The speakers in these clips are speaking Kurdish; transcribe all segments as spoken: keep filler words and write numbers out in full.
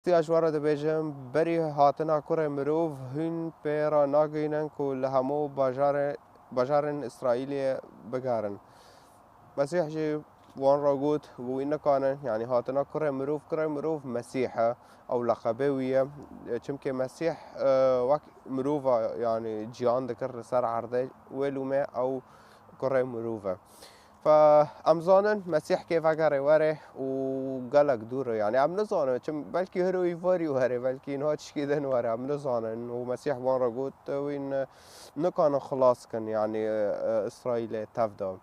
Siya ji we re dibêjim, berî hatina kurê mirov hûn pê re nagihînin ku li hemû bajarê, bajarên Îsraîlê bigerin. Mesîh jî wan re got, got wî nikanin, yanî hatina kurê mirov, kurê mirov Mesîh e, ew leqebê wî ye. Çimkî Mesîh, e, wek mirova, yanî ciyan dikir li ser erdê, wê lûmê ew kurê mirov e. Fe em zanin Mesîh kê vegerê were û gelek dûr e. Yanî em nizanin, çim belkî hiro îvarî were, belkî niha tişkî din were, em nizanin. Û Mesîh wan re got, wî ni-, nikanin xilas kin, yanî, e, Îsraîlê tev de.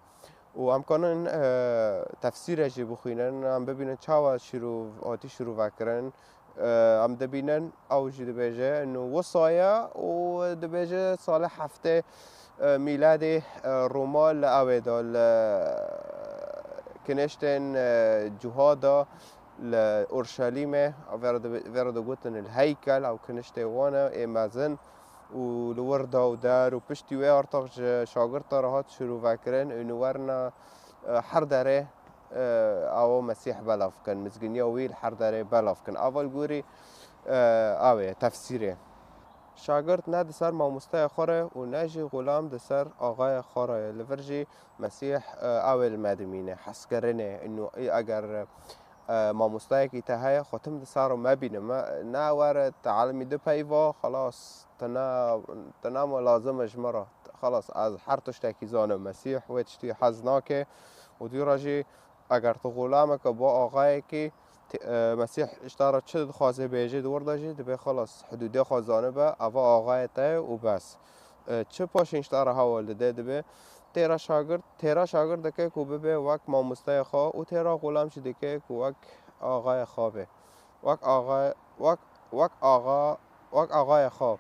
Û em kanin, e, tefsîre jî bixwînin, em bibînin çawa şîrov, hatî şîrove kirin. E, em dibînin, ew jî dibêje, inu wisa ye û dibêje salê heftê, e, mîladê, e, Roma li ewê de, li kiniştên, e, cuha de, li Urşelîmê, vê re dibe-, vê re digotin il heykel, ew kiniştê wan e, ê mezin û li wir da û der û piştî wê artaq ji şagirta re hat şîrove kirin, û inu werna, e, her derê, e, ew Mesîh belav kin, mizginiya wî li her derê belav kin. Ava li gorî, e, ew ê tefsîrê. Şagirt ne di ser mamosteya xwe re û ne jî xulam di ser axaya xwe re ye. Li vir jî Mesîh, e, ew ê li me dimîne, hezkirinê, inu eger, e, mamostayekî te heye, xwe tim di ser re mebîne. Me, ne were te elimî di peyva, xelas, te ne, te ne me lazim e ji me re. Xelas, ez her tiştekî zanim. Mesîh wê tiştî hez nake û dû re jî eger tu xulameke bo axayekî, te-, e, Mesîh ji te re çi dixwaze bêje di wir de jî, dibê xelas, hidûdê xwe zanibe, eva axayê te ye û bes. E, çi paşîn ji te re hewl dide, dibê têra şagirt, têra şagirt dike ku bibe wek mamosteya xwe û têra xulam jî dike ku wek axayê xwe be. Wek axa, wek, wek axa, wek axayê xwe.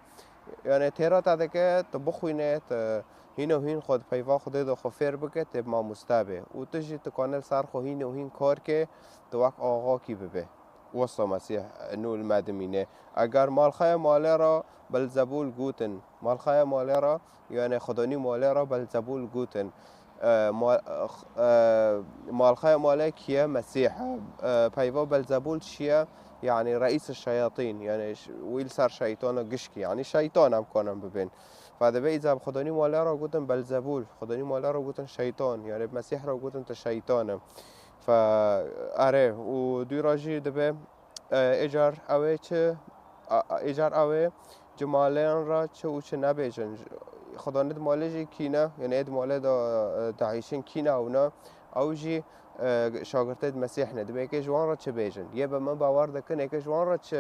Yanî têra te dike, tu bixwîne, tu hîn û hîn xwe di peyva Xwedê de xwe fêr bike, tu mamoste be. Û tu jî tu kanî li ser xwe hîn û hîn kar ke, tu wek axakî bibe. Wisa Mesîh nû li me dimîne. Eger malxaya malê re Belzebûl gotin, malxaya malê re, yanî xwedanî malê re Belzebûl gotin. E, ma-, e, malxaya malê kî ye? Mesîh e. E, peyva Belzebûl çi ye? Yanî reîs şeyatîn, yanî ş-, wî li ser şeytana gişkî, yanî şeytan em kanin bibên. Fe dibe îca bi xwedanî malê re gotin Belzebûl, xwedanî malê re gotin şeytan, yanî bi Mesîh re gotin tu şeytan e. Fe erê, û dû re jî dibe, e, êcar ew ê çi, a, a, êcar ew ê ji maleyan re çi û çi nebêjin. Xwedanê di malê jî kî ne, yanî ê di malê de, e, dihişin kî ne ew ne. Ew jî, e, şagirtê di Mesîh ne. Dibe yekê ji wan re çi bêjin. Yê bi min bawer dikin, yekê ji wan re çi